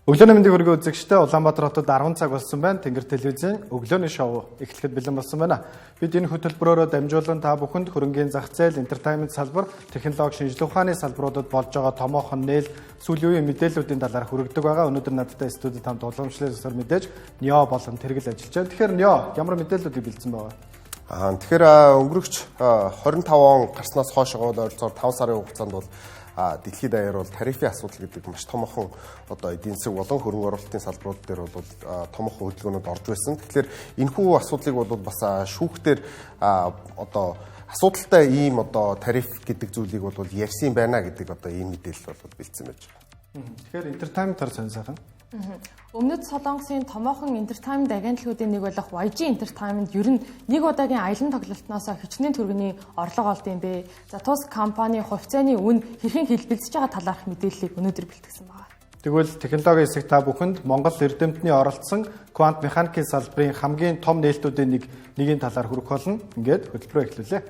Өглөөний мэндийг хүргэе үзэгчдээ, Улаанбаатар хотод 10 цаг болсон байна. Тэнгэр телевизийн өглөөний шоу эхлэхэд бэлэн болсон байна. Бид энэ хөтөлбөрөөрөө дамжуулан та бүхэнд хөрөнгийн зах зээл, entertainment салбар, технологи, шинжлэх ухааны салбаруудад болж байгаа томоохон нээл, сүүлийн үеийн мэдээллүүдийн талаар хүргэдэг байгаа. Өнөөдөр надтай студид хамт уламжлал ёсоор мэдээж Нио болон Тэргэл ажиллаж байна. Тэгэхээр Нио, ямар мэдээллүүдийг бэлдсэн байгаа? Тэгэхээр өнгөрөгч 25 он гарснаас хойш ойролцоогоор 5 сарын хугацаанд бол дэлхийд даяар бол тарифын асуудал гэдэг маш томоохон одоо эдийн засаг болон хөрөнгө оруулалтын салбарууд дээр бол томоохон хөдөлгөөнүүд орж байсан. Тэгэхээр энэхүү асуудлыг бол бас шүүхтэр одоо асуудалтай ийм одоо тариф гэдэг зүйлийг бол ярьсан байна гэдэг одоо ийм мэдээлэл бол бэлдсэн байж байгаа. Тэгэхээр entertainment-аар сонь сайхан. Өмнөд Солонгосын томоохон entertainment агентлагуудын нэг болох YG Entertainment ер нь нэг удаагийн аялан тоглолтноос хичнээн төгрөгийн орлого олд юм бэ. За, тус компани хувьцааны үн хэрхэн хэлбэлзэж байгаа талаарх мэдээллийг өнөөдөр бэлтгэсэн байна. Тэгвэл технологийн хэсэг та бүхэнд Монгол эрдэмтний оролцсон квант механикийн салбарын хамгийн том нээлтүүдийн нэгийн талаар хүргэх болно. Ингээд хөтөлбөрөө эхлүүлье.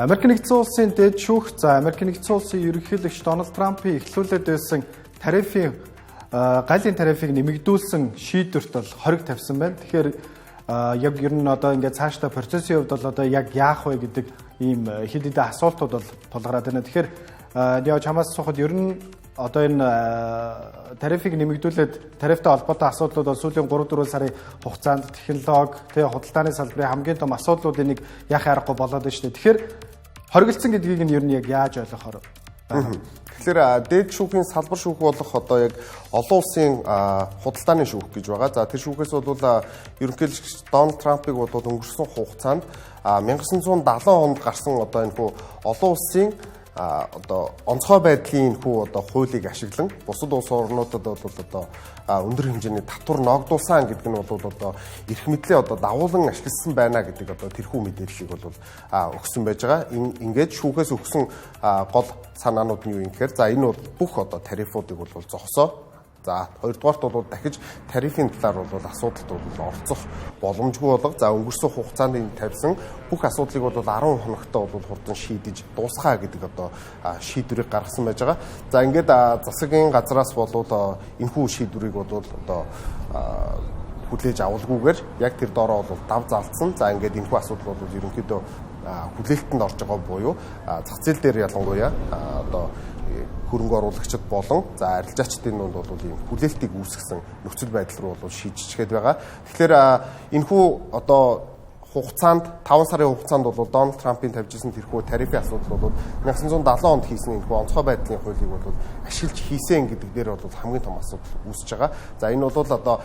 За, Америк нэгдсэн улсын дээд шүүх, за, Америк нэгдсэн улсын ерөнхийлөгч Дональд Трампын эхлүүлээд байсан тарифын галын тарифыг нэмэгдүүлсэн шийдвэрт бол хориг тавьсан байна. Тэгэхээр яг ер нь одоо ингээд цаашдаа процессын хувьд бол одоо яг яах вэ гэдэг ийм хэд хэдэн асуултууд бол тулгараад байна. Тэгэхээр яа чамаас асуухад ер нь одоо энэ тарифыг нэмэгдүүлээд тарифтай холбоотой асуудлууд бол сүүлийн 3-4 сарын хугацаанд технологи, худалдааны салбарын хамгийн том асуудлуудын нэг яах аргагүй болоод байна шүү дээ. Тэгэхээр хориглосон гэдгийг нь ер нь яг яаж ойлгохоор байна? Тэгэхээр дээд шүүхийн салбар шүүх болох одоо яг олон улсын худалдааны шүүх гэж байгаа. За, тэр шүүхээс бол ерөнхийлөгч Дональд Трампыг бол өнгөрсөн хугацаанд 1970 онд гарсан одоо энэ хүү олон улсын одоо онцгой байдлын хүү одоо хуулийг ашиглан бусад улс орнуудад бол одоо өндөр хэмжээний татвар ноогдуулсан гэдэг нь бол одоо эрх мэдлээ одоо дагуулan ашигласан байна гэдэг одоо тэрхүү мэдээллийг бол өгсөн байж байгаа. Ингээд шүүхээс өгсөн гол санаанууд нь юу юм гэхээр, за, энэ бол бүх одоо тарифуудыг бол зогсоо. За, хоёрдугаарт бол дахиж тарифын талаар бол асуудалд бол оролцох боломжгүй болго. За, өнгөрсөн хугацаанд энэ тавьсан бүх асуудлыг бол 10 хоногтой бол хурдан шийдэж дуусгаа гэдэг одоо шийдвэрийг гаргасан байж байгаа. За, ингээд засгийн газраас бол энэхүү шийдвэрийг бол одоо хүлээж авалгүйгээр яг тэр доороо бол дав заалтсан. За, ингээд энэхүү асуудал бол ерөнхийдөө хүлээлтэнд орж байгаа буюу зах зээл дээр ялангуяа одоо хөрөнгө оруулагчид болон за арилжаачдын дунд бол ийм хүлээлтийг үүсгэсэн нөхцөл байдал руу бол шийдчихээд байгаа. Тэгэхээр энэхүү одоо хугацаанд 5 сарын хугацаанд бол Дональд Трампын тавьж исэн тэрхүү тарифын асуудал бол 1970 онд хийсэн энэхүү онцгой байдлын хуулийг бол ашиглаж хийсэн гэдэг дээр бол хамгийн том асуудал үүсэж байгаа. За, энэ бол одоо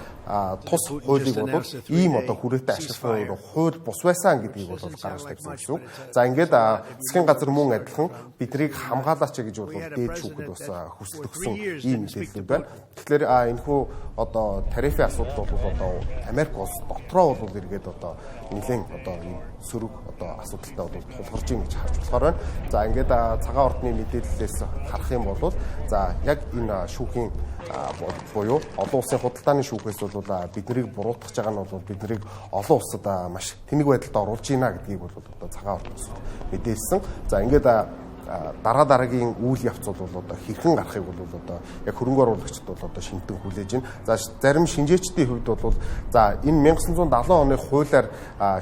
тус хуулийг бол ийм одоо хүрээтэй ашиглах нь хууль бус байсан гэдгийг бол гаргаж тавьсан гэсэн үг. За, ингээд засгийн газар мөн адилхан биднийг хамгаалаач гэж бол дээд шүүхэд бас хүсэл өгсөн ийм мэдээлэл байна. Тэгэхээр энэхүү одоо тарифын асуудал бол одоо Америк улс дотроо бол эргээд одоо нэлээд одоо ийм сөрөг одоо асуудалтай бол тулгарч ийн гэж харж болохоор байна. За, ингээд цагаан ордны мэдээллээс харах юм бол за яг энэ шүүхийн буюу олон улсын худалдааны шүүхээс бол биднийг буруутгах байгаа нь бол биднийг олон улсад маш тэнэг байдалд оруулж ийна гэдгийг бол одоо цагаан ордноос мэдээлсэн. За, ингээд дараа дараагийн үйл явц бол одоо хэрхэн гарахыг бол одоо яг хөрөнгө оруулагчид бол одоо шинтэн хүлээж байна. За, зарим шинжээчдийн хувьд бол за энэ 1970 оны хуулиар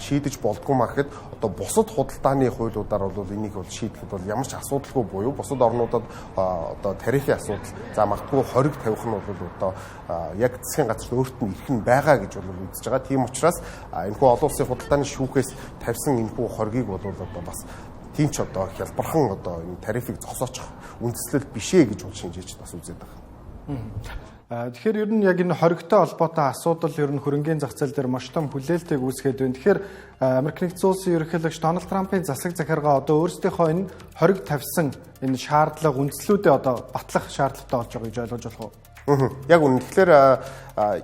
шийдэж болдгоо махад одоо бусад худалдааны хуулиудаар бол энийг бол шийдэхэд бол ямар ч асуудалгүй буюу бусад орнуудад одоо тарифын асуудал, за магадгүй хориг тавих нь бол одоо яг засгийн газарт өөрт нь эрх нь байгаа гэж бол үзэж байгаа. Тийм учраас энэхүү олон улсын худалдааны шүүхээс тавьсан энэхүү хоргийг бол одоо бас тийм ч одоо хялбархан одоо энэ тарифыг зогсоочих үндслэл биш ээ гэж бол шинжээчд бас үзээд байгаа. Тэгэхээр ер нь яг энэ хоригтой холбоотой асуудал ер нь хөрөнгийн зах зээл дээр маш том хүлээлтийг үүсгээд байна. Тэгэхээр Америк нэгдсэн улсын ерөнхийлөгч Дональд Трампын засаг захиргаа одоо өөрсдийнхөө энэ хориг тавьсан энэ шаардлага үндслүүдээ одоо батлах шаардлагатай болж байгаа гэж ойлгож болох уу? Яг үнэн. Тэгэхээр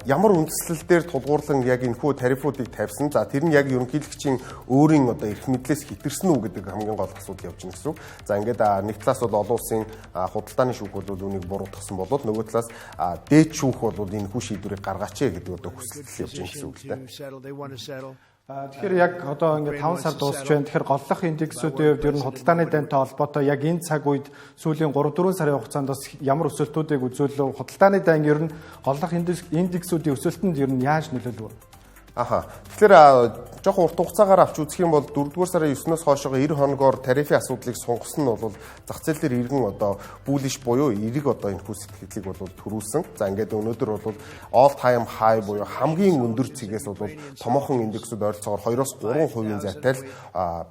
ямар үндслэл дээр тулгуурлан яг энэхүү тарифуудыг тавьсан. За тэр нь яг ерөнхийлөгчийн өөрийн одоо эрх мэдлээс хэтэрсэн үү гэдэг хамгийн гол асуудал явж байна гэсэн үг. За ингээд нэг талаас бол олон улсын худалдааны шүүх бол үүнийг буруутгасан бол нөгөө талаас дээд шүүх бол энэхүү шийдвэрийг гаргаач гэдэг одоо хүсэл явж байна гэсэн үг л дээ. Тэгэхээр яг одоо ингээд 5 сар дуусч байна. Тэгэхээр голлох индексүүдийн хувьд ер нь худалдааны дайнтай холбоотой яг энэ цаг үед сүүлийн 3-4 сарын хугацаанд бас ямар өсөлтүүдийг үзүүлв? Худалдааны дайн ер нь голлох индексүүдийн өсөлтөнд ер нь яаж нөлөөлөв? Аха. Тэгэхээр жоохон урт хугацаагаар авч үзэх юм бол 4-р сарын 9-ноос хойшоо 90 хоногоор тарифын асуудлыг сунгасан нь бол зах зээл дээр иргэн одоо bullish буюу эерэг одоо энэхүү сэтгэлийг бол төрүүлсэн. За ингээд өнөөдөр бол all time high буюу хамгийн өндөр цэгээс бол томоохон индексүүд ойролцоогоор 2-оос 3% зайтай л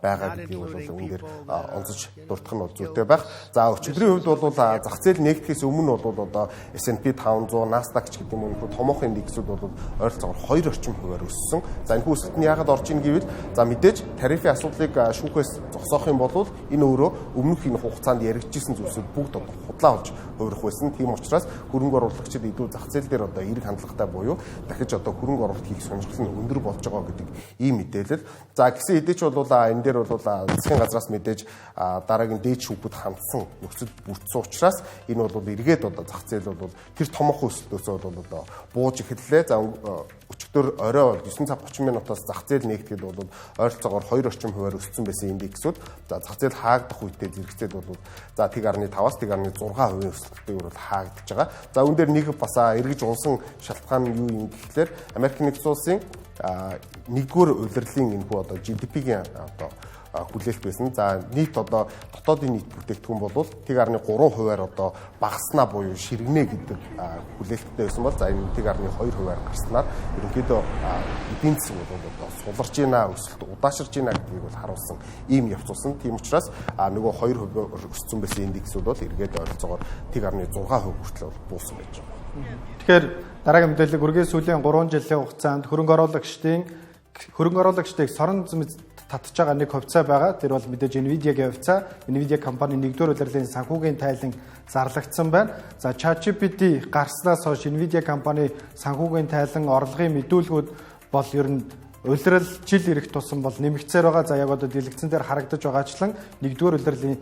байгаа гэдгийг бол энэ дээр онцож дурдах нь бол зүйтэй байх. За өчигдрийн хувьд бол зах зээл нээгдэхээс өмнө бол одоо S&P 500, Nasdaq ч гэдэг юм уу томоохон индексүүд бол ойролцоогоор 2 орчим хувиар өссөн. За энэхүү өсөлт нь яагаад орж ийн гэвэл за мэдээж тарифын асуудлыг шүүхээс зогсоох юм бол энэ өөрөө өмнөх энэ хугацаанд яригдчихсэн зүйлсүүд бүгд одоо худлаа болж хувирах байсан. Тийм учраас хөрөнгө оруулагчид илүү зах зээл дээр одоо эерэг хандлагатай буюу дахиж одоо хөрөнгө оруулалт хийх сонирхол нь өндөр болж байгаа гэдэг ийм мэдээлэл. За гэсэн хэдий ч бол энэ дээр бол засгийн газраас мэдээж дараагийн дээд шүүхэд хандсан нөхцөл бүрдсэн учраас энэ бол эргээд одоо зах зээл бол тэр томоохон өсөлтөөс бол одоо бууж эхэллээ. За өчигдөр орой 9 цаг 30 минутаас зах зээл нээгдэхэд бол ойролцоогоор 2 орчим хувиар өссөн байсан индексүүд за зах зээл хаагдах үедээ зэрэгцээд бол за 1.5-аас 1.6% өсөлттэйгээр бол хаагдаж байгаа. За үүн дээр нэг бас эргэж унсан шалтгаан нь юу юм гэхлээр Америк нэгдсэн улсын нэгдүгээр улирлын энэхүү одоо GDP-гийн одоо хүлээлт байсан. За нийт одоо дотоодын нийт бүтээгдэхүүн бол 1.3 хувиар одоо багаснаа буюу ширгэнэ гэдэг хүлээлттэй байсан бол за энэ 1.2 хувиар гарснаар ерөнхийдөө эдийн засаг бол одоо суларч байна, өсөлт удаашарч байна гэдгийг бол харуулсан ийм явц болсон. Тийм учраас нөгөө 2% өссөн байсан индексүүд бол эргээд ойролцоогоор 1.6% хүртэл бол буусан байж байгаа. Тэгэхээр дараагийн мэдээлэл үргэлж сүүлийн 3 жилийн хугацаанд хөрөнгө оруулагчдыг сорон татж байгаа нэг хувьцаа байгаа. Тэр бол мэдээж Nvidia-гийн хувьцаа. Nvidia компани нэгдүгээр улирлын санхүүгийн тайлан зарлагдсан байна. За ChatGPT гарснаас хойш Nvidia компани санхүүгийн тайлан орлогын мэдүүлгүүд бол ер нь улирал жил ирэх тусам бол нэмэгдсээр байгаа. За яг одоо дэлгэцэн дээр харагдаж байгаачлан нэгдүгээр улирлын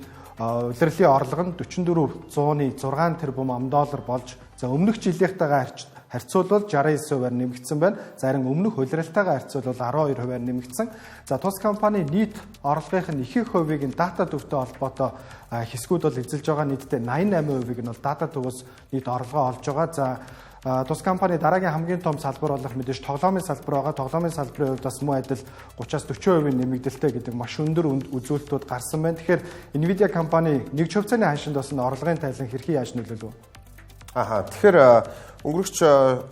орлого нь 44.6 тэрбум ам доллар болж за өмнөх жилийнхтэйгээ харьцуулбал 69%-аар нэмэгдсэн байна. За харин өмнөх улиралтайгаа харьцуулбал 12%-аар нэмэгдсэн. За тус компани нийт орлогын нь ихэнх хувийг нь дата төвтэй холбоотой хэсгүүд бол эзэлж байгаа. Нийтдээ 88%-ийг нь бол дата төвөөс нийт орлогоо олж байгаа. За тус компани дараагийн хамгийн том салбар болох мэдээж тоглоомын салбар байгаа. Тоглоомын салбарын хувьд бас мөн адил 30-аас 40% нэмэгдэлтэй гэдэг маш өндөр үзүүлэлтүүд гарсан байна. Тэгэхээр Nvidia компани нэг хувьцааны ханшинд бас орлогын тайлан хэрхэн яаж нөлөөлөв? Аха. Тэгэхээр өнгөрөгч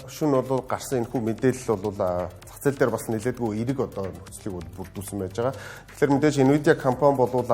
шөнө бол гарсан энэхүү мэдээлэл бол зах зээл дээр бас нэлээдгүй эерэг одоо нөхцөлийг бол бүрдүүлсэн байж байгаа. Тэгэхээр мэдээж Nvidia компани бол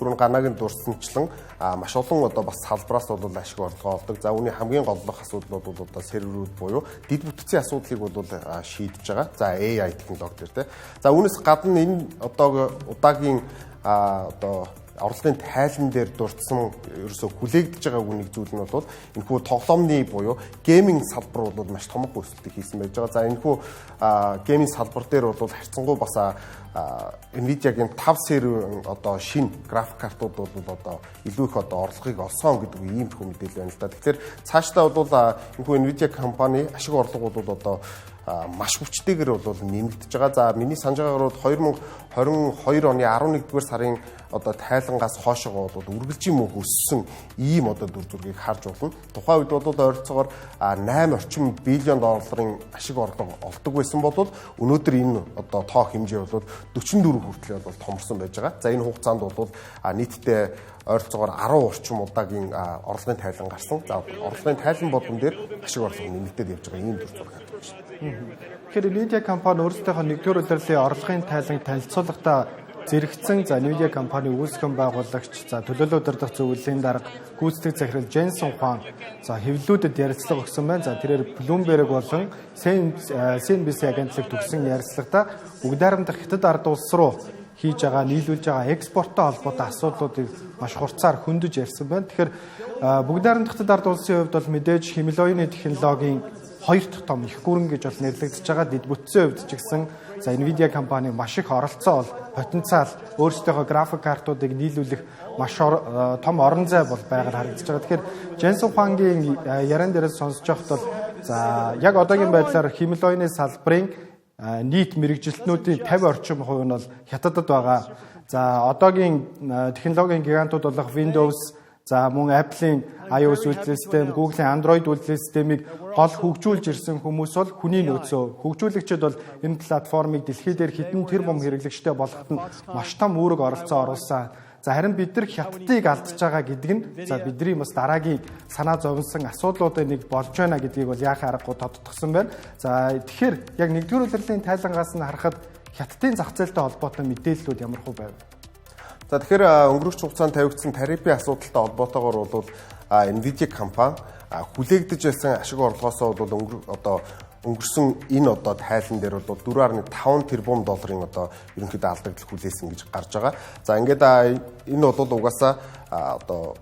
түрүүн Ганагийн дурсанчлан маш олон одоо бас салбараас бол ашиг орлогоо олдог. За үүний хамгийн голлох асуудал бол одоо серверүүд буюу дэд бүтцийн асуудлыг бол шийдэж байгаа. За AI технологи дээр те. За үүнээс гадна энэ одоо удаагийн одоо орлогын тайлан дээр дурдсан ерөөсө хүлээгдэж байгаагүй нэг зүйл нь бол энэхүү тоглоомны буюу gaming салбар бол маш томоохон өсөлтийг хийсэн байж байгаа. За энэхүү gaming салбар дээр бол харьцангуй бас Nvidia-гийн 5 сери одоо шинэ график картууд бол одоо илүү их одоо орлогыг олсон гэдэг ийм тхүү мэдээлэл байна л да. Тэгэхээр цаашдаа бол энэхүү Nvidia компани ашиг орлого бол одоо маш хүчтэйгээр бол нэмэгдэж байгаа. За миний санаж байгаагаар бол 2022 оны 11-р сарын одоо тайлангаас хоошоогоо бол үргэлжийн мөнх өссөн ийм одоо дүр зургийг харж болно. Тухайн үед бол ойролцоогоор 8 орчим billion долларын ашиг орлого олдог байсан бол өнөөдөр энэ одоо тоо хэмжээ бол 44 хүртэл бол томорсон байж байгаа. За энэ хугацаанд бол нийтдээ ойролцоогоор 10 орчим удаагийн орлогын тайлан гарсан. За орлогын тайлан болгон дээр ашиг орлого нэмэгдээд явж байгаа ийм дүр зураг харагдаж байна. Тэгэхээр Nvidia компани өөрсдийнхөө нэгдүгээр улирлын орлогын тайланг танилцуулахдаа зэрэгцэн за Nvidia компани үүсгэн байгуулагч за төлөөлөл удирдах зөвлөлийн дарга гүйцэтгэх захирал Jensen Huang за хэвлэлүүдэд ярилцлага өгсөн байна. За тэрээр Bloomberg болон CNBC агентлаг төгсөн ярилцлагадаа Бүгд найрамдах Хятад ард улс руу хийж байгаа нийлүүлж байгаа экспорттой холбоотой асуудлуудыг маш хурцаар хөндөж ярьсан байна. Тэгэхээр Бүгд найрамдах Хятад ард улсын хувьд бол мэдээж хэмэл оюуны технологийн Хоёр дахь том их гүрэн гэж бол нэрлэгдэж байгаа. Дэд бүтцийн хувьд ч гэсэн за Nvidia компани маш их оролцоо бол потенциал өөрсдийнхөө график картуудыг нийлүүлэх маш том орон зай бол байгаар харагдаж байгаа. Тэгэхээр Jensen Huang-ийн яриан дээрээс сонсож байхад бол за яг одоогийн байдлаар хиймэл оюуны салбарын нийт мэргэжилтнүүдийн 50 орчим хувь нь бол Хятадд байгаа. За, одоогийн технологийн гигантууд болох Windows, за мөн Apple-ийн iOS үйлдвэрлэлийн систем, Google-ийн Android үйлдвэрлэлийн системийг гол хөгжүүлж ирсэн хүмүүс бол хүний нөөцөө. Хөгжүүлэгчид бол энэ платформыг дэлхий дээр хэдэн тэрбум хэрэглэгчтэй болгоход нь маш том үүрэг оролцоо оруулсан. За, харин бид нар Хятадыг алдчихж байгаа гэдэг нь за бидний бас дараагийн санаа зовсон асуудлуудын нэг болж байна гэдгийг бол яахын аргагүй тодтогсон байна. За, тэгэхээр яг нэгдүгээр улирлын тайлангаас нь харахад Хятадын зах зээлтэй холбоотой мэдээллүүд ямар хөө байв? За, тэгэхээр өнгөрөх хугацаанд тавигдсан тарифын асуудалтай холбоотойгоор бол Nvidia компани хүлээгдэж байсан ашиг орлогоосоо бол одоо өнгөрсөн энэ одоо тайлан дээр бол 4.5 тэрбум долларын одоо ерөнхийдөө алдагдал хүлээсэн гэж гарч байгаа. За, ингээд энэ бол угаасаа одоо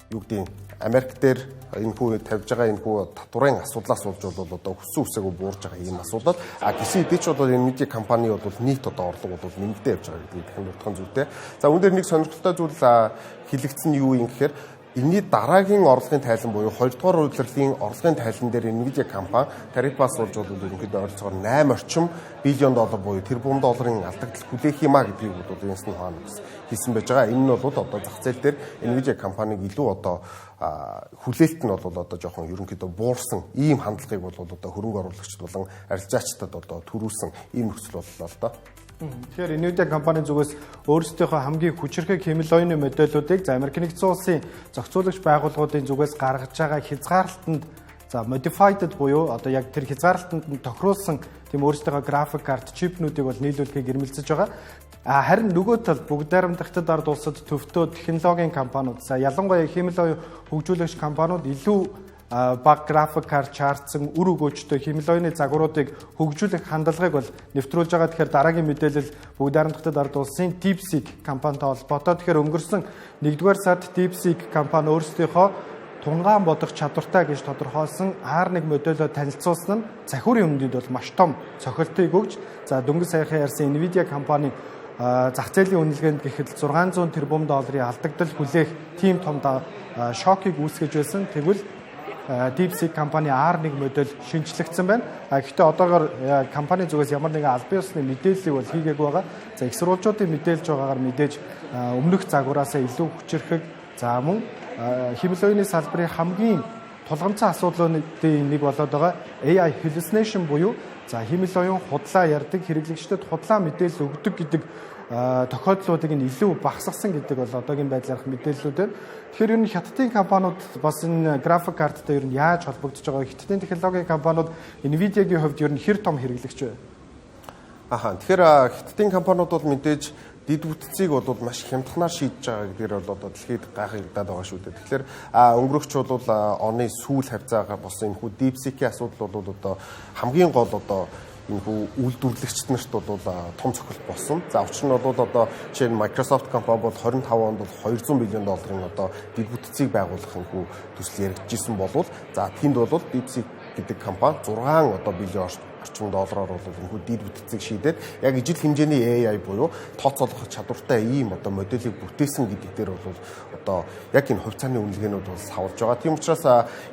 юу гэдгийг Америк дээр энэ хүү тавьж байгаа энэ хүү татварын асуудлаас болж бол одоо хүссэн үсээгүй буурж байгаа ийм асуудал. А гисэн хэдий ч бол Nvidia компани бол нийт одоо орлого бол нэмэгдээ явж байгаа гэдгийг дахин дурдах зүйтэй. За, үүн дээр нэг сонирхолтой зүйл хэлэгдсэн нь юу юм гэхээр энэний дараагийн орлогын тайлан буюу 2 дугаар улирлын орлогын тайлан дээр Nvidia компани тарифаас болж бол ерөнхийдөө ойролцоогоор 8 орчим биллион доллар буюу тэрбум долларын алдагдал хүлээх юм а гэдгийг бол Jensen Huang бас хэлсэн байж байгаа. Энэ нь бол одоо зах зээл дээр Nvidia компаниг илүү одоо хүлээлт нь бол одоо жоохон ерөнхийдөө буурсан ийм хандлагыг бол одоо хөрөнгө оруулагчид болон арилжаачдад одоо төрүүлсэн ийм нөхцөл боллоо л доо. Тэгэхээр Nvidia компани зүгээс өөрсдийнхөө хамгийн хүчирхэг хиймэл оюуны модельүүдийг за Америк нэгдсэн улсын зохицуулагч байгууллагуудын зүгээс гаргаж байгаа хязгаарлалтанд за modified буюу одоо яг тэр хязгаарлалтанд нь тохируулсан тийм өөрсдийнхөө график карт чипнүүдийг бол нийлүүлэхийг эрмэлзэж байгаа. А харин нөгөө талд бүгд найрамдах Хятад ард улсад төвтөө технологийн компаниуд, за ялангуяа хиймэл оюун хөгжүүлэгч компаниуд илүү бага график карт шаардсан үр өгөөжтэй хиймэл оюуны загваруудыг хөгжүүлэх хандлагыг бол нэвтрүүлж байгаа. Тэгэхээр дараагийн мэдээлэл бүгд найрамдах ард улсын DeepSeek компанитай холбоотой. Тэгэхээр өнгөрсөн 1-р сард DeepSeek компани өөрсдийнхөө тунгаан бодох чадвартай гэж тодорхойлсон R1 модельөө танилцуулсан нь цахиурын үндэнд бол маш том цохилтыг өгч, за дөнгөж саяхан ярьсан Nvidia компани зах зээлийн үнэлгээнд гэхэд 600 тэрбум долларын алдагдал хүлээх тийм том шокийг үүсгэж байсан. Тэгвэл DeepSeek компани R1 модель шинэчлэгдсэн байна. Гэхдээ одоогоор компани зүгээс ямар нэгэн албан ёсны мэдээллийг бол хийгээгүй байгаа. За, их сурвалжуудын мэдээлж байгаагаар мэдээж өмнөх загвараасаа илүү хүчирхэг, за мөн хиймэл оюуны салбарын хамгийн тулгамдсан асуудлуудын нэг болоод байгаа AI hallucination буюу за хиймэл оюун худлаа ярьдаг, хэрэглэгчдэд худлаа мэдээлэл өгдөг гэдэг тохиолдлуудыг нь илүү багасгасан гэдэг бол одоогийн байдлаарх мэдээллүүд байна. Тэгэхээр ер нь Хятадын компаниуд бас энэ график карттай ер нь яаж холбогдож байгаа вэ? Хятадын технологийн компаниуд Nvidia-гийн хувьд ер нь хэр том хэрэглэгч вэ? Аха, тэгэхээр Хятадын компаниуд бол мэдээж дэд бүтцийг бол маш хямдханаар шийдэж байгаа гэдгээр бол одоо дэлхийд гайхагдаад байгаа шүү дээ. Тэгэхээр өнгөрөгч бол оны сүүл хавцаагаар болсон энэ хүү DeepSeek-ийн асуудал бол одоо хамгийн гол одоо энэ хүү үйлдвэрлэгчд нарт бол том цохилт болсон. За, учир нь бол одоо жишээ нь Microsoft компани бол 25 онд бол 200 биллион долларын одоо дэд бүтцийг байгуулах энэ хүү төсөл яригдчихсэн болвол, за тэнд бол DeepSeek гэдэг компани 6 одоо биллион орчим доллараар бол энэхүү дэд бүтцийг шийдээд яг ижил хэмжээний AI буюу тооцоолох чадвартай ийм одоо моделийг бүтээсэн гэдэг дээр бол одоо яг энэ хувьцааны үнэлгээнүүд бол савлж байгаа. Тийм учраас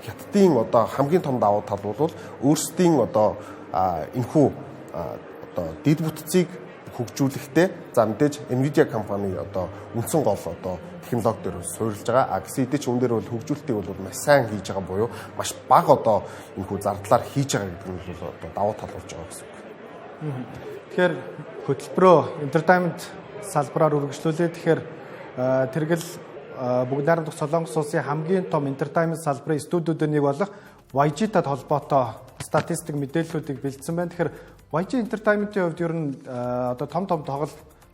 Хятадын одоо хамгийн том давуу тал бол өөрсдийн одоо энэхүү одоо дэд бүтцийг хөгжүүлэхдээ за мэдээж Nvidia компани одоо үндсэн гол одоо технологи дээр суурилж байгаа. А гэсэн хэдий ч үүн дээр бол хөгжүүлэлтийг бол маш сайн хийж байгаа буюу маш бага одоо энэхүү зардлаар хийж байгаа гэдэг нь бол одоо давуу тал болж байгаа гэсэн үг. Тэгэхээр хөтөлбөрөө entertainment салбараар үргэлжлүүлээ. Тэгэхээр тэргэл бүгд найрамдах Солонгос улсын хамгийн том entertainment салбарын студиудын нэг болох YG-тай холбоотой статистик мэдээллүүдийг бэлдсэн байна. Тэгэхээр YG Entertainment-ийн хувьд ер нь одоо том том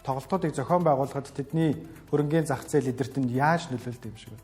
тоглолтуудыг зохион байгуулахад тэдний хөрөнгийн зах зээл эдэртэнд яаж нөлөөлдөг юм шиг вэ?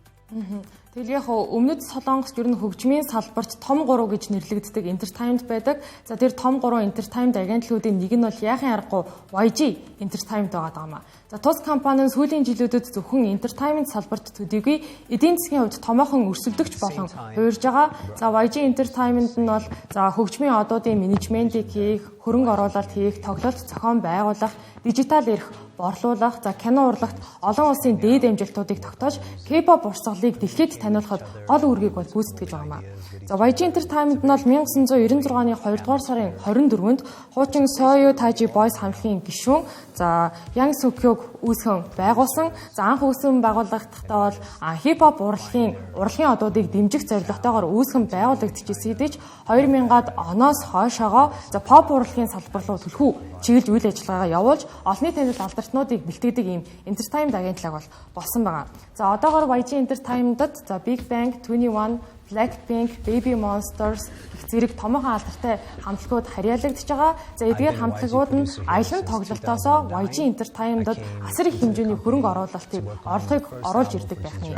Тэгэл яг өмнөд Солонгост ер нь хөгжмийн салбарт том 3 гэж нэрлэгддэг Entertainment байдаг. За тэр том 3 Entertainment агентлагуудын нэг нь бол яахын аргагүй YG Entertainment байгаа юм аа. За тус компани нь сүүлийн жилүүдэд зөвхөн Entertainment салбарт төдийгүй эдийн засгийн хувьд томоохон өрсөлдөгч болон хувирж байгаа. За YG Entertainment нь бол за хөгжмийн одуудын менежментийг хийх, хөрөнгө оруулалт хийх, тоглолт зохион байгуулах, дижитал эрх борлуулах, за кино урлагт олон улсын дээд амжилтуудыг тогтоож K-pop урсгалыг дэлхийд таниулахад гол үүргийг бол гүйцэтгэж байгаа юм аа. За YG Entertainment нь бол 1996 оны 2 дугаар сарын 24-нд хуучин Soyo Taiji Boys хамтлагийн гишүүн за Yang Suk-hyuk үүсгэн байгуулсан. За анх үүсгэн байгуулагдахдаа бол хип-хоп урлагийн одуудыг дэмжих зорилготойгоор үүсгэн байгуулагдчихсэн хэдий ч 2000-ад оноос хойшоогоо за поп урлагийн салбар руу түлхүү чиглэж үйл ажиллагаагаа явуулж олонний танил алдартнуудыг бэлтгэдэг ийм Entertainment агентлаг бол болсон байгаа. За одоогоор YG Entertainment-д за Big Bang, 2NE1, Blackpink, Baby Monsters гэх зэрэг томоохон алдартай хамтлагууд харьяалагдж байгаа. За эдгээр хамтлагууд нь аялан тоглолтоосоо YG Entertainment-д асар их хэмжээний хөрөнгө оруулалтыг орлогыг оруулж ирдэг байх нь.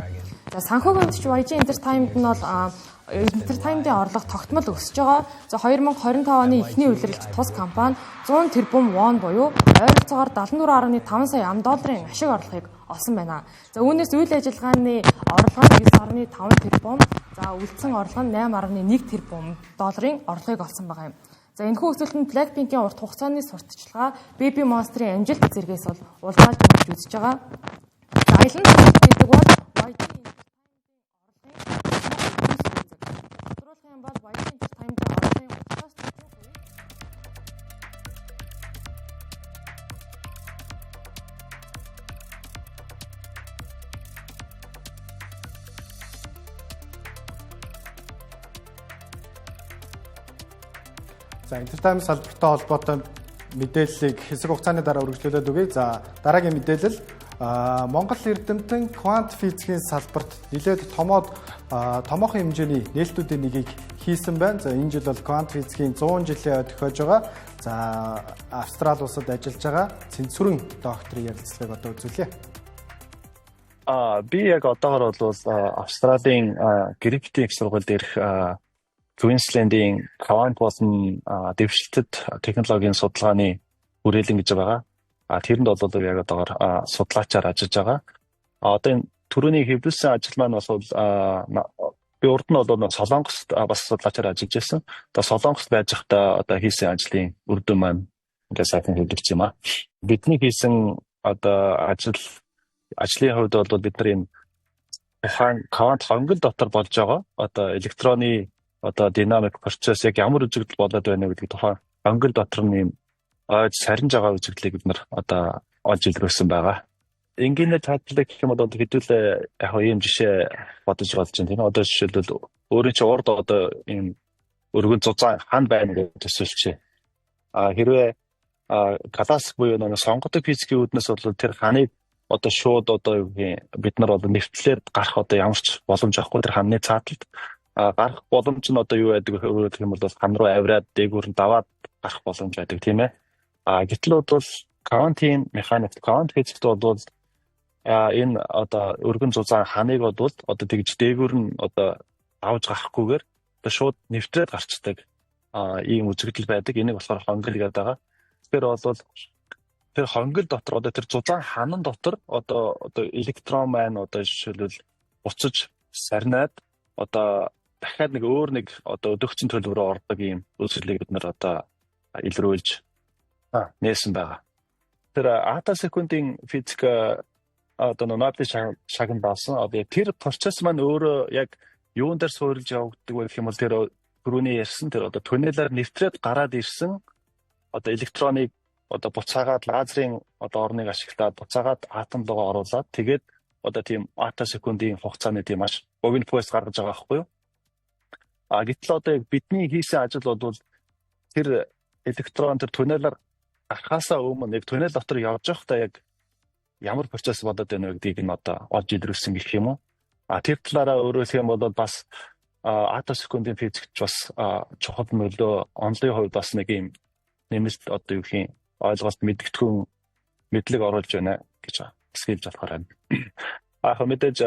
За санхүүгийн хувьд ч YG Entertainment нь бол Entertainment-ийн орлого тогтмол өсөж байгаа. За 2025 оны эхний улиралд тус компани 100 тэрбум вон буюу ойролцоогоор 74.5 сая ам долларын ашиг орлогыг олсон байна. За үүнээс үйл ажиллагааны орлого нь 9.5 тэрбум, за үлдсэн орлого нь 8.1 тэрбум долларын орлогыг олсон байгаа юм. За энэхүү өсөлт нь Blackpink-ийн урт хугацааны сурталчилгаа, Baby Monster-ийн амжилт зэргээс бол улгаалж өгч үзэж байгаа. За аялан тоглолт гэдэг бол YG Тодруулах юм бол YG Entertainment-ийн орлогын 30-40%. За Entertainment салбартай холбоотой мэдээллийг хэсэг хугацааны дараа үргэлжлүүлээд өгье. За дараагийн мэдээлэл Монгол эрдэмтэн квант физикийн салбарт нэлээд томоохон хэмжээний нээлтүүдийн нэгийг хийсэн байна. За энэ жил бол квант физикийн 100 жилийн ой тохиож байгаа. За Австрали улсад ажиллаж байгаа Цэнцүрэн докторийн ярилцлагыг одоо үзүүлье. Би яг одоогор бол Австралийн Гриффитийн их сургууль дээрх Квинслендийн квант болон дэвшилтэт технологийн судалгааны хүрээлэн гэж байгаа. Тэрэнд бол яг одоогор судлаачаар ажиллаж байгаа. Одоо энэ түрүүний хэвлүүлсэн ажил маань бол би урд нь бол Солонгост бас судлаачаар ажиллаж байсан. Одоо Солонгост байж байхдаа одоо хийсэн ажлын үр дүн маань ингээд сайхан хэвлэгдэж юм аа. Бидний хийсэн одоо ажлын хувьд бол бид нар энэ тухайн квант хонгил дотор болж байгаа одоо электроны одоо динамик процесс яг ямар үзэгдэл болоод байна вэ гэдэг тухайн хонгил дотор нь юм ойж сарниж байгаа үзэгдлийг бид нар одоо олж илрүүлсэн байгаа. Энгийнээр тадлаг гэх юм бол хэдүүлээ яг ийм жишээ бодож болж байна тийм ээ. Одоо жишээлбэл өөрийн чинь урд одоо ийм өргөн зузаан хан байна гэж төсөөлчихье. Хэрвээ классик буюу нэг сонгодог физикийн үүднээс бол тэр ханыг одоо шууд одоо юу гэх бид нар одоо нэвтлээд гарах одоо ямар ч боломж авахгүй тэр ханны цааталд гарах боломж нь одоо юу байдаг вэ гэх юм бол хан руу авираад дээгүүр нь даваад гарах боломж байдаг тийм ээ. Гэтэл бол квантын механик, квант физикт бол энэ одоо өргөн зузаан ханыг бол одоо тэгж дээгүүр нь одоо давж гарахгүйгээр одоо шууд нэвтрээд гарчдаг ийм үзэгдэл байдаг. Энийг болохоор хонгил гэдэг байгаа. Тэгэхээр бол тэр хонгил дотор одоо тэр зузаан ханан дотор одоо электрон маань одоо жишээлбэл буцаж сарнаад одоо дахиад нэг өөр нэг одоо өдөөгчийн төлөв рүү ордог ийм үзэгдлийг бид нар одоо илрүүлж нээсэн байгаа. Тэр ата секундын физик одоо Нобелийн шагнал авсан. Одоо тэр процесс маань өөрөө яг юун дээр суурилж явагддаг вэ гэх юм бол тэр түрүүний ярьсан тэр одоо туннелаар нэвтрээд гараад ирсэн одоо электроныг одоо буцаагаад лазерын одоо орныг ашиглаад буцаагаад атом руугаа оруулаад тэгээд одоо тийм ата секундын хугацааны тийм маш богино пост гаргаж байгаа байхгүй юу? Гэтэл одоо яг бидний хийсэн ажил бол тэр электрон тэр туннелаар гарахаасаа өмнө яг туннел дотор явж байхдаа яг ямар процесс болоод байна вэ гэдгийг нь одоо олж илрүүлсэн гэх юм уу? Тэр талаараа өөрөөх юм бол бас ата секундын физикч бас чухал нөлөө онлын хувьд бас нэг юм нэмэлт одоо юу гэх юм ойлголт мэдгэдэггүй мэдлэг оруулж байна гэж хэлж болохоор байна. Яг мэдээж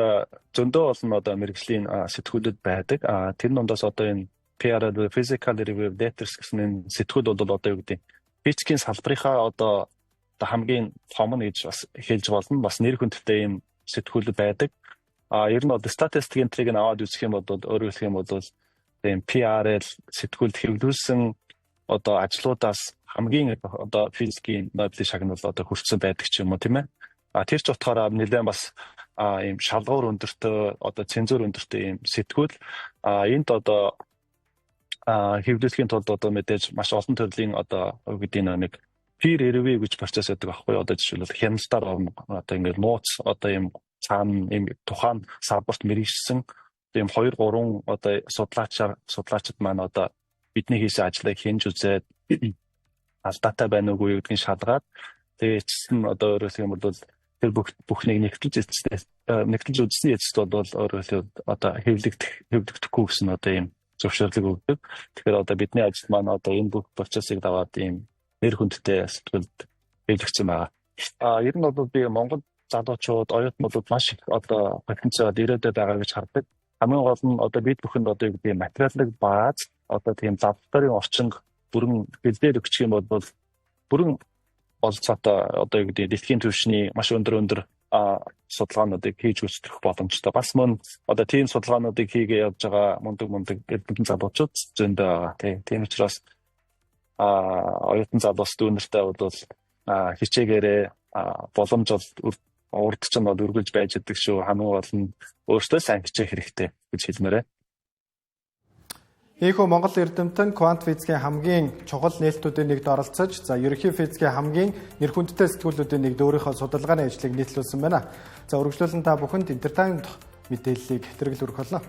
зөндөө олон одоо мэргэжлийн сэтгүүлүүд байдаг. Тэр дундаас одоо энэ PRL, Physical Review Letters гэсэн энэ сэтгүүл бол одоо юу гэдэг физикийн салбарынхаа одоо хамгийн том нь гэж бас хэлж болно. Бас нэр хүндтэй ийм сэтгүүл байдаг. Ер нь одоо статистикийн трийг нь аваад үзэх юм бол, өөрөөр хэлэх юм бол, тийм PRL сэтгүүлд хэвлүүлсэн одоо ажлуудаас хамгийн одоо физикийн Нобелийн шагнал одоо хүртсэн байдаг ч юм уу, тийм ээ. Тэр ч утгаараа нэлээд бас ийм шалгуур өндөртэй, одоо цензуур өндөртэй ийм сэтгүүл. Энд одоо хэвлүүлэхийн тулд одоо мэдээж маш олон төрлийн одоо юу гэдэг нэг peer review гэж процесс байдаг аахгүй. Одоо жишээлбэл, хяналтаар орно, одоо ингээд нууц одоо ийм цаана ийм тухайн салбарт мэргэшсэн ийм 2 3 одоо судлаачид маань одоо бидний хийсэн ажлыг хянаж үзээд, алдаатай байна уугүй гэдгийг шалгаад, тэгээ эцэст нь одоо өөрөөр хэлэх юм бол тэр бүхнийг нэгтгэж үзсний эцэст бол өөрөөр хэлбэл одоо хэвлэгдэхгүй гэсэн одоо ийм зөвшөөрлөг өгдөг. Тэгэхээр одоо бидний ажил маань одоо энэ бүх процессыг даваад ийм нэр хүндтэй сэтгүүлд хэвлэгдсэн байгаа. Ер нь бол би Монгол залуучууд, оюутнуудад маш их одоо потенциал, ирээдүй байгаа гэж хардаг. Хамгийн гол нь одоо бид бүхэнд одоо юу гэдэг материалын бааз, одоо тийм лабораторийн орчин бүрэн бэлдээд өгчих юм бол бүрэн ололцоотой одоо юу гэдэг дэлхийн түвшний маш өндөр өндөр судалгаануудыг хийж гүйцэтгэх боломжтой. Бас мөн одоо тийм судалгаануудыг хийгээ явж байгаа мундаг мундаг эрдэмтэн залуучууд зөндөө байгаа. Тийм учраас оюутан залуус дүүнертэй бол хичээгээрээ, боломж бол урд чинь бол үргэлж байж идэг шүү. Хамгийн гол нь өөртөө сайн хичээх хэрэгтэй гэж хэлмээр байна. Ийхүү Монгол эрдэмтэн квант физикийн хамгийн чухал нээлтүүдийн нэгд оролцож, за, ерөнхий физикийн хамгийн нэр хүндтэй сэтгүүлүүдийн нэгд өөрийнхөө судалгааны ажлыг нийтлүүлсэн байна. За, үргэлжлүүлэн та бүхэнд entertainment мэдээллийг хэрэгэл өргөх болно.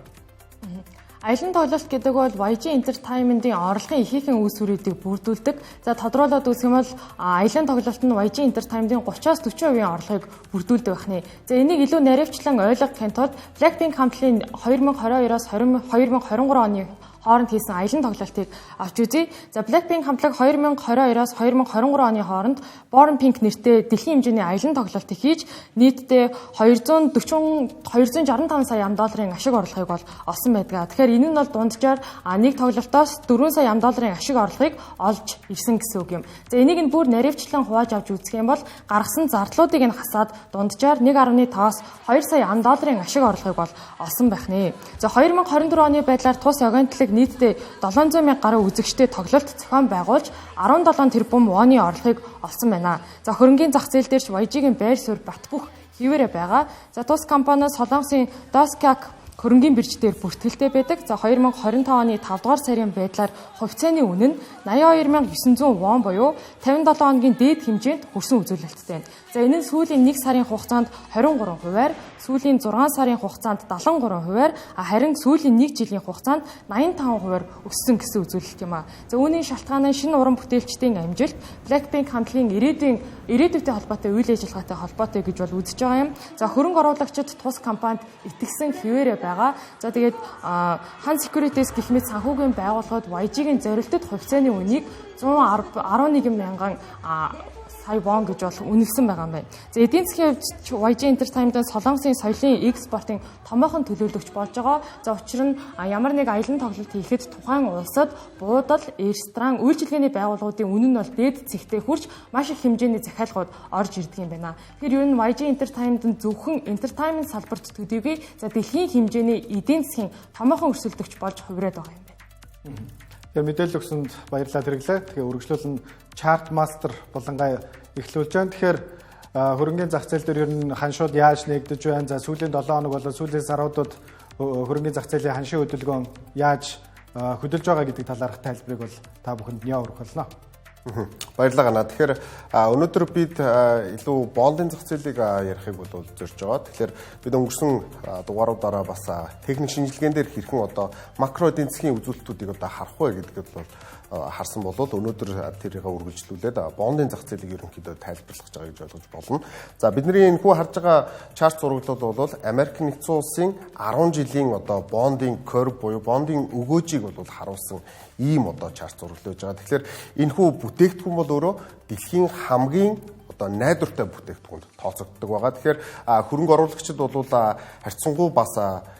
Аялан тоглолт гэдэг бол YG Entertainment-ийн орлогын ихэнх үүсвэрүүдийг бүрдүүлдэг. За, тодруулаад үзэх юм бол аялан тоглолт нь YG Entertainment-ийн 30-аас 40% орлогыг бүрдүүлдэг байх нэ. За, энийг илүү наривчлан ойлгохын тулд Blackpink хамтлагийн 2022-оос 2023 оны хооронд хийсэн аялан тоглолтыг авч үзье. За, Blackpink хамтлаг 2022-оос 2023 оны хооронд Born Pink нэртэй дэлхийн хэмжээний аялан тоглолтыг хийж нийтдээ 240 265 сая ам долларын ашиг орлогыг бол олсон байдаг. Тэгэхээр энэ нь бол дунджаар нэг тоглолтоос 4 сая ам долларын ашиг орлогыг олж ирсэн гэсэн үг юм. За, энийг нь бүр наривчлан хувааж авч үзэх юм бол гаргасан зардлуудыг нь хасаад дунджаар 1.5-аас 2 сая ам долларын ашиг орлогыг бол олсон байх нэ. За, 2024 оны байдлаар тус агентлаг нийтдээ 700 мянга гаруй үзэгчтэй тоглолт зохион байгуулж 17 тэрбум воны орлогыг олсон байна. За, хөрөнгийн зах зээл дээр ч YG-ийн байр суурь бат бөх хэвээрээ байгаа. За, тус компаниас Солонгосын Doskak хөрөнгийн бирж дээр бүртгэлтэй байдаг. За, 2025 оны 5 дугаар сарын байдлаар хувьцааны үнэ нь 82,900 вон буюу 57 хоногийн дээд хэмжээнд хүрсэн үзүүлэлттэй байна. За, энэ нь сүүлийн 1 сарын хугацаанд 23 хувиар, сүүлийн 6 сарын хугацаанд 73 хувиар, харин сүүлийн 1 жилийн хугацаанд 85 хувиар өссөн гэсэн үзүүлэлт юм а. За, үүний шалтгаан нь шинэ уран бүтээлчдийн амжилт, Blackpink хамтлагийн ирээдүйтэй холбоотой үйл ажиллагаатай холбоотой гэж бол үзэж байгаа юм. За, хөрөнгө оруулагчид тус компанид итгэсэн хэвээрээ байгаа. За, тэгээд Han Securities гэх мэт санхүүгийн байгууллагууд YG-ийн зорилтод хувьцааны үнийг 111 мянган сая вон гэж бол үнэлсэн байгаа юм байна. За, эдийн засгийн хувьд YG Entertainment-ын Солонгосын соёлын экспортын томоохон төлөөлөгч болж байгаа. За, учир нь ямар нэг аялан тоглолт хийхэд тухайн улсад буудал, ресторан, үйлчилгээний байгууллагуудын үнэ нь бол дээд цэгтээ хүрч маш их хэмжээний захиалгууд орж ирдэг юм байна. Тэгэхээр ер нь YG Entertainment нь зөвхөн entertainment салбарт төдийгүй, за, дэлхийн хэмжээний эдийн засгийн томоохон өрсөлдөгч болж хувираад байгаа юм байна. Тэгээ мэдээлэл өгсөнд баярлалаа, хэрэглээ. Тэгээ үргэлжлүүлэн Chart Master болонгай эхлүүлж байна. Тэгэхээр хөрөнгөний зах зээл дээр ер нь ханшууд яаж нээгдэж байна? За, сүүлийн 7 хоног болон сүүлийн саруудад хөрөнгөний зах зээлийн ханшийн хөдөлгөөн яаж хөдөлж байгаа гэдэг талаарх тайлбарыг бол та бүхэнд нё өргөх болно. Баярлалаа, Гана. Тэгэхээр өнөөдөр бид илүү бондын зах зээлийг ярихыг бол зорж байгаа. Тэгэхээр бид өнгөрсөн дугааруудаараа бас техник шинжилгээн дээр хэрхэн одоо макро эдийн засгийн үзүүлэлтүүдийг одоо харах вэ гэдгийг бол харсан бол өнөөдөр тэрийг үргэлжлүүлээд бондын зах зээлийг ерөнхийдөө тайлбарлах гэж байгаа гэж ойлгож болно. За, бидний энэхүү харж байгаа chart зураглал бол Америк нэгдсэн улсын 10 жилийн одоо бондын curve буюу бондын өгөөжийг бол харуулсан ийм одоо chart зураглал байж байгаа. Тэгэхээр энэхүү бүтээгдэхүүн бол өөрөө дэлхийн хамгийн одоо найдвартай бүтээгдэхүүнд тооцогддог байгаа. Тэгэхээр хөрөнгө оруулагчид бол харьцангуй бас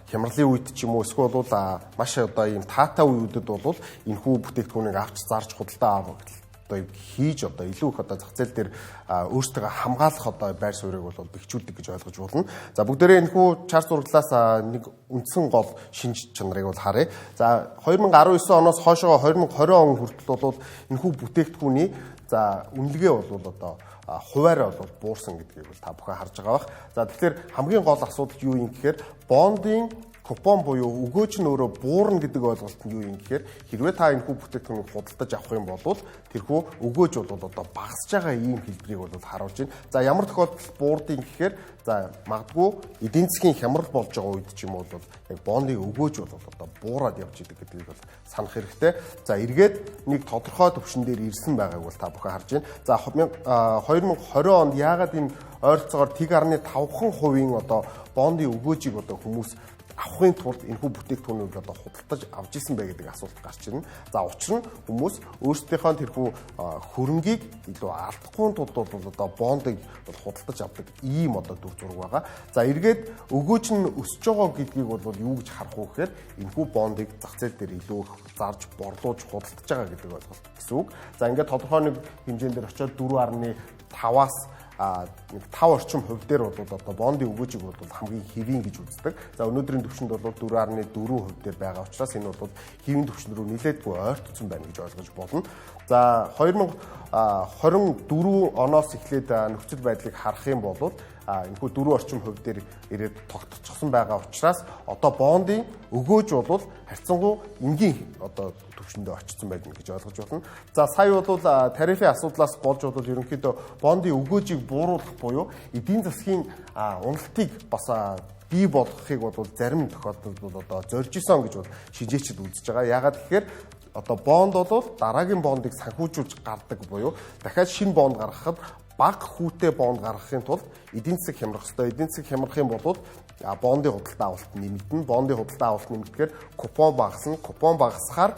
хямралын үед ч юм уу эсвэл бол маш одоо ийм таатай үеүүдэд бол энэхүү бүтээгдэхүүнийг авч зарж худалдаа авах одоо хийж одоо илүү их одоо зах зээл дээр өөрсдөө хамгаалах одоо байр суурийг бол бэхжүүлдэг гэж ойлгож болно. За бүгдээрээ энэхүү чарт зураглалаас нэг үндсэн гол шинж чанарыг бол харъя. За 2019 оноос хойшоо 2020 он хүртэл бол энэхүү бүтээгдэхүүний за үнэлгээ бол одоо хуваараа бол буурсан гэдгийг бол та бүхэн харж байгаа бах. За тэгэхээр хамгийн гол асуудал юу юм гэхээр бондын купон буюу өгөөж нь өөрөө буурна гэдэг ойлголт нь юу юм гэхээр хэрвээ та энэхүү бүтээгдэхүүнийг худалдаж авах юм бол тэрхүү өгөөж бол одоо багасж байгаа ийм хэлбэрийг бол харуулж байна. За ямар тохиолдолд буурдیں гэхээр за магадгүй эдийн засгийн хямрал болж байгаа үед ч юм уу бол яг бондын өгөөж бол одоо буураад явж идэг гэдгийг бол санах хэрэгтэй. За эргээд нэг тодорхой түвшин дээр ирсэн байгааг бол та бүхэн харж байна. За 2020 онд яагаад энэ ойролцоогоор 1.5% одоо бондын өгөөжийг одоо хүмүүс авахын тулд энэхүү бүтээгдэхүүнийг одоо худалдаж авч исэн бэ гэдэг асуулт гарч ирнэ. За учир нь хүмүүс өөрсдийнхөө тэрхүү хөрөнгийг илүү алдахгүй тулд бол одоо бондыг бол худалдаж авдаг ийм одоо дүр зураг байгаа. За эргээд өгөөж нь өсөж байгаа гэдгийг бол юу гэж харах вэ гэхээр энэхүү бондыг зах зээл дээр илүү их зарж борлуулж худалдаж байгаа гэдэг ойлголт гэсэн үг. За ингээд тодорхой нэг хэмжээнд дээр очиод 4.5-аас нэг 5 орчим хувь дээр бол одоо бондын өгөөжийг бол хамгийн хэвийн гэж үздэг. За өнөөдрийн түвшинд бол 4.4% дээр байгаа учраас энэ бол хэвийн түвшин рүү нэлээдгүй ойртсон байна гэж ойлгож болно. За 2024 оноос эхлээд нөхцөл байдлыг харах юм бол энэхүү 4 орчим хувь дээр ирээд тогтцсон байгаа учраас одоо бондын өгөөж бол харьцангуй энгийн одоо түвшиндээ очсон байна гэж ойлгож байна. За сая бол тарифын асуудлаас болж бол ерөнхийдөө бондын өгөөжийг бууруулах буюу эдийн засгийн уналтыг бас бий болгохыг бол зарим тохиолдолд бол одоо зорж исэн гэж бол шинжээчид үзэж байгаа. Яагаад гэхээр одоо бонд бол дараагийн бондыг санхүүжүүлж гардаг буюу дахиад шинэ бонд гаргахад бага хүүтэй бонд гаргахын тулд эдийн засаг хямрах ёстой. Эдийн засаг хямрах юм бол бондын худалдаа авалт нэмэгдэнэ. Бондын худалдаа авалт нэмэгдэхээр купон багасна. Купон багасахаар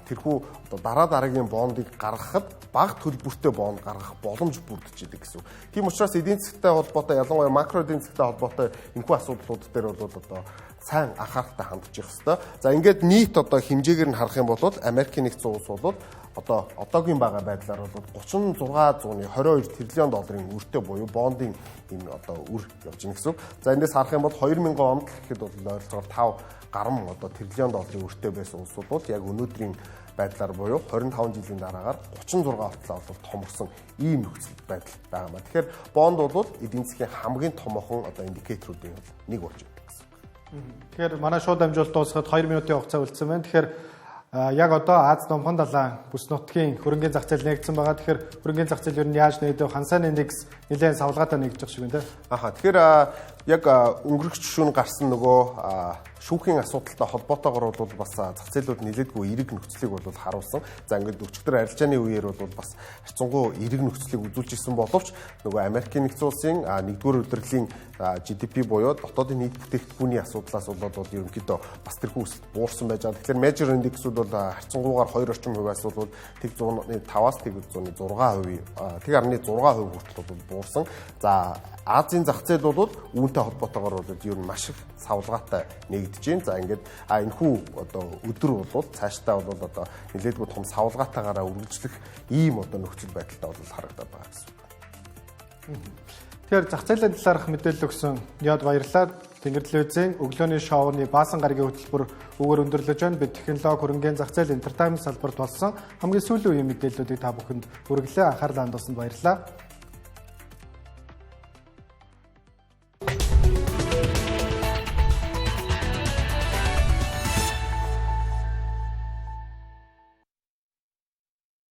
тэрхүү одоо дараа дараагийн бондыг гаргахад бага төлбөртэй бонд гаргах боломж бүрдэж идэг гэсэн үг. Тийм учраас эдийн засгтай холбоотой ялангуяа макро эдийн засгтай холбоотой энэхүү асуудлууд дээр бол одоо сайн анхааралтай хандж явах ёстой. За ингээд нийт одоо хэмжээгээр нь харах юм бол Америкийн нэгдсэн улс бол одоо одоогийн байгаа байдлаар бол 36.22 триллион долларын өртөө буюу бондын энэ одоо үр явж байна гэсэн үг. За эндээс харах юм бол 2000 онд гэхэд бол ойролцоогоор 5 гаруй одоо триллион долларын өртөө байсан улсууд бол яг өнөөдрийн байдлаар буюу 25 жилийн дараагаар 36 болтлоо бол томорсон ийм нөхцөл байдал байгаа маа. Тэгэхээр бонд бол эдийн засгийн хамгийн томоохон одоо индикаторуудын нэг болж байдаг гэсэн үг. Тэгэхээр манай шууд дамжуулалт дуусахад 2 минутын хугацаа үлдсэн байна. Тэгэхээр яг одоо Аз Номхон далайн бүс нутгийн хөрөнгийн зах зээл нээгдсэн байгаа. Тэгэхээр хөрөнгийн зах зээл ер нь яаж нэгдэв? Хансааны индекс нэлээд савлгаатай нэгдэж байгаа шиг байна те. Аха. Тэгэхээр яг өнгөрөх шөнө гарсан нөгөө шүүхийн асуудалтай холбоотойгоор бол бас зах зээлүүд нэлээдгүй эерэг нөхцөлийг бол харуулсан. За ингээд өчигдөр арилжааны үеэр бол бас харьцангуй эерэг нөхцөлийг үзүүлж исэн боловч нөгөө Америкийн нэгдсэн улсын нэгдүгээр удирдлагын GDP буюу дотоодын нийт бүтээгдэхүүний асуудлаас болоод бол ерөнхийдөө бас тэрхүү өсөлт буурсан байж байгаа. Тэгэхээр major индексүүд бол харьцангуйгаар 2 орчим хувиас бол 1.5-аас 1.6%, 1.6% хүртэл бол буурсан. За Азийн зах зээл бол үүнтэй холбоотойгоор бол ер нь маш их савлгаатай нэгдэж байна. За ингээд энэхүү одоо өдөр бол цаашдаа бол одоо нэлээдгүй том савлгаатайгаараа үргэлжлэх ийм одоо нөхцөл байдалтай бол харагдаад байгаа гэсэн үг. Тэгэхээр зах зээлийн талаарх мэдээлэл өгсөн Яд баярлалаа. Тэнгэр телевизийн өглөөний шоуны Баасан гарагийн хөтөлбөр үүгээр өндөрлөж байна. Бид технологи, хөрөнгийн зах зээл, entertainment салбарт болсон хамгийн сүүлийн үеийн мэдээллүүдийг та бүхэнд хүргэлээ. Анхаарлаа хандуулсанд баярлалаа.